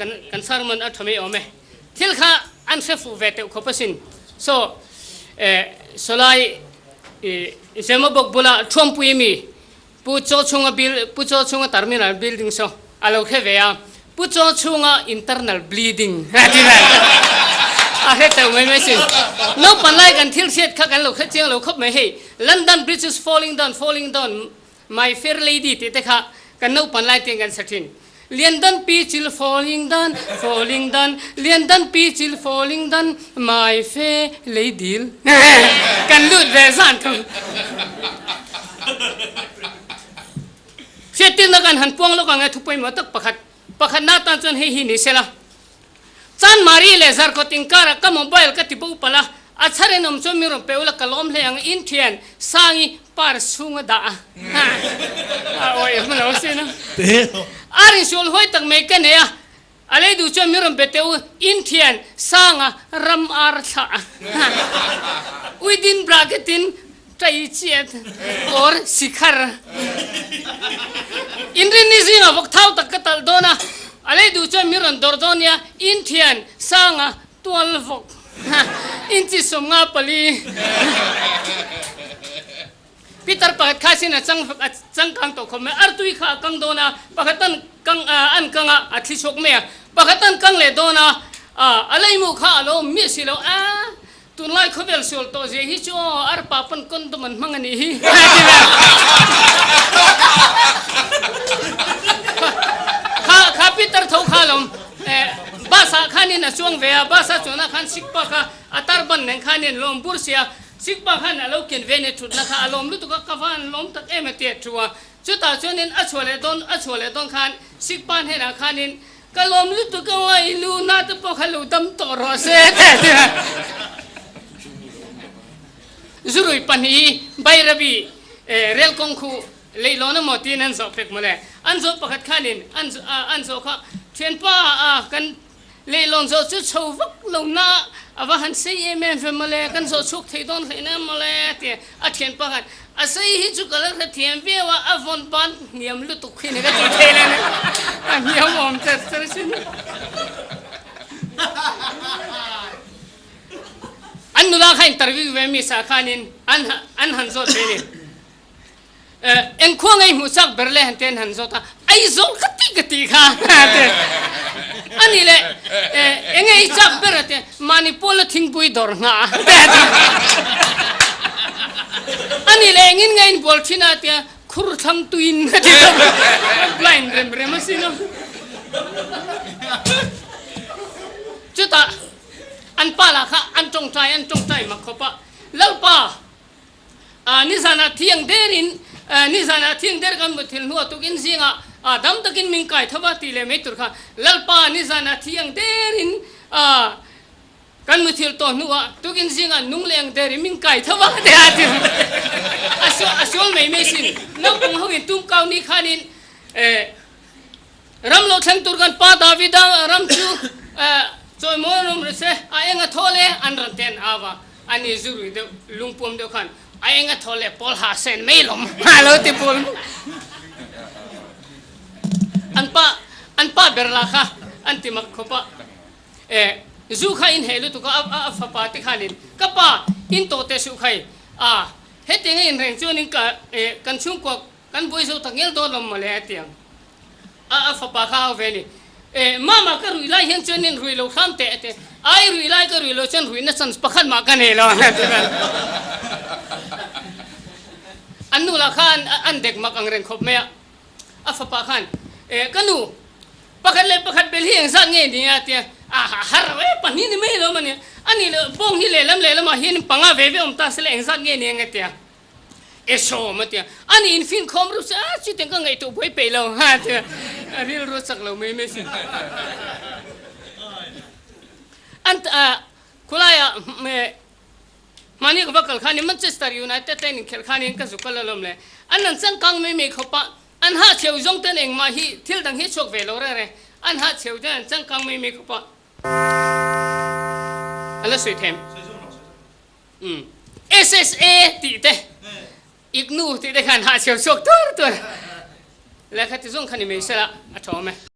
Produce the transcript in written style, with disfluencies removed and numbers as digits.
Kan sermon a tha mai awm e. Thil kha an hre fuh ve teuh khawp asin. So, sawlai Zemabawk bula Thuampui mi Pu Chaw chhunga buil Pu Chaw chhunga terminal building saw a lo hre ve a, Pu Chaw chhunga internal bleeding a ti vel a hre teuh mai mai sin. Naupan lai kan thil hriat kha kan lo hre chiang lo khawp mai hei London bridge is falling down falling down My Fair Lady tih te kha kan naupan lai ten kan sa thin. Liandan pi chil falling down, falling down, Liandan pi chil falling down, My Fair Lady kan lut ve zan thung. Hriattirna kan han puang lawk ang e thu pawimawh tak pakhat pakhatna atan chuan hei hi ni sela. Chanmari leh Zarkawt inkarah ka mobile ka ti bo palh a, a chhar en awm chuan min rawn pe ula ka lawm hle ang in thian Sangi purse chhung a dah a, a awih awm lo sin a. A rinsual huai tak mai ka nei a, a lei duh chuan min rawn be teh u in thian Sanga ram ar thlah a, within bracket in tai chiat or sikhar. Inrinni zingah vawk thau tak ka talh dawn a, a lei duh chuan min rawn dawr dawn nia, in thian sanga tual vawk inchi 54. Peter pakhat kha sin a chang a changkang tawh khawp mai, artui kha a kang dawn a, pakhat an kang an kang a, a thli chhuak mai a, pakhat an kang leh dawn a, a leimuh kha a lo awm miah si lo a. Tunlai khawvel sual tawh zia hi chu aw, arpa pawn condom an hmang a nih hi a ti ve. Kha kha Peter tho kha lawm eh bus ah khanin a chuang ve a, bus a chuanah khan sikpa kha a tarban nen khanin lawm bur sia, sikpa khan a lo ken ve ni thutna kha a lawm lutuk a, ka van lawm tak em a ti a thu a. Chutah chuanin a chhuah leh dawn a chhuah leh dawn khan sikpa hnenah khanin Ka lawm lutuk ang a, i lu na te pawh kha lo dam tawh rawh se te a ti a. Zurui pahnih hi Bairabi rel kawng khu leihlawn emaw tiin an zawh pek mawle. An zawh pakhat khanin an an zawh kha thianpa a kan leihlawn zawh chu chho vak lo na a va han sei em em ve mawle, kan zawh chhuak thei dawn hlei na mawle a ti a. A thianpa khan A sei hi chu ka la hrethiam viau a, a vawn ban hniam lutuk hi ni ka ti thei lo ni. A hniam awm cher cher sin. An nula kha interview ve mi sa khanin an an han zawt ve ni. Eng khua ngei hmuh chak ber le han te an han zawt a, Aizawl ka ti ka ti kha a ti. A nih leh eng nge i chak ber a ti a, mahni pawla thingpui dawr nghah a ti a ti. A nih leh engin nge in bual thin a ti a, khur thlang tuin a ti tawp a, blind rem rem a sin a. Chutah an pa lah kha an tawngtai an tawngtai mak khawp a, Lalpa, Nizanah thiang derin Nizanah thiang der kan muthil hnuah tukin zingah dam takin min kai tho va tih leh mai tur kha Lalpa nizanah thiang derin kan muthil tawh hnuah tukin zingah nung leh ang derin min kai tho va tih a ti a sual mai mai sin naupang ho in tum kau ni khanin ram lo thleng tur kan pa Davida ram chu chawimawi an awm rih se a eng a thaw le an rawn ten ava A ni zu rui deuh lungpuam deuh khan a eng a thaw leh pawl ha sen mai lawm a lo ti pawl an pa an pa ber lah kha an ti mak khawp a e zu kha in heh lutuk a a fapa te khanin ka pa in tawh teh suh khai a hetiang a inreng chuanin ka e kan chhungkua kan buai zo tak ngel dawn lawm mawle a ti ang. A a fapa kha hau ve ni. E, mama ka ruih lai hian chuan in ruih lo hram teh a ti. Ai ruih lai ka ruih lo chuan ruihna chance pakhat mah ka nei lo a ti vel. An nu lah khan an dek mak ang reng khawp mai a. A fapa khan, E, ka nu, pakhat leh pakhat bel hi engzat nge ni a ti a. A har e, pahnih ni mai lo mani. A nih leh bawng hi lehlam lehlamah hian panga ve ve awm ta se la engzat nge ni ang a ti a. E sawm a tia, a ni in fin khawm ru se a chutiang ka ngaihtuah buai peih lo a tia, a rilru a chak lo mai mai sin. An khulaiah mahni ka va kal khanin Manchester United te an inkhelh khanin ka zuk kal alawm le, an han changkang mai mai khawp a, an hahcheu zawng ten engmah hi thil dang hi a chhuak ve lo reng reng, an hahcheu ten an changkang mai mai khawp a. A la sawi them. Umm SSA tih te IGNU tih te khan hahchhiau chhuak tur tur lehkha ti zawng kha ni mai sela a tha awm e.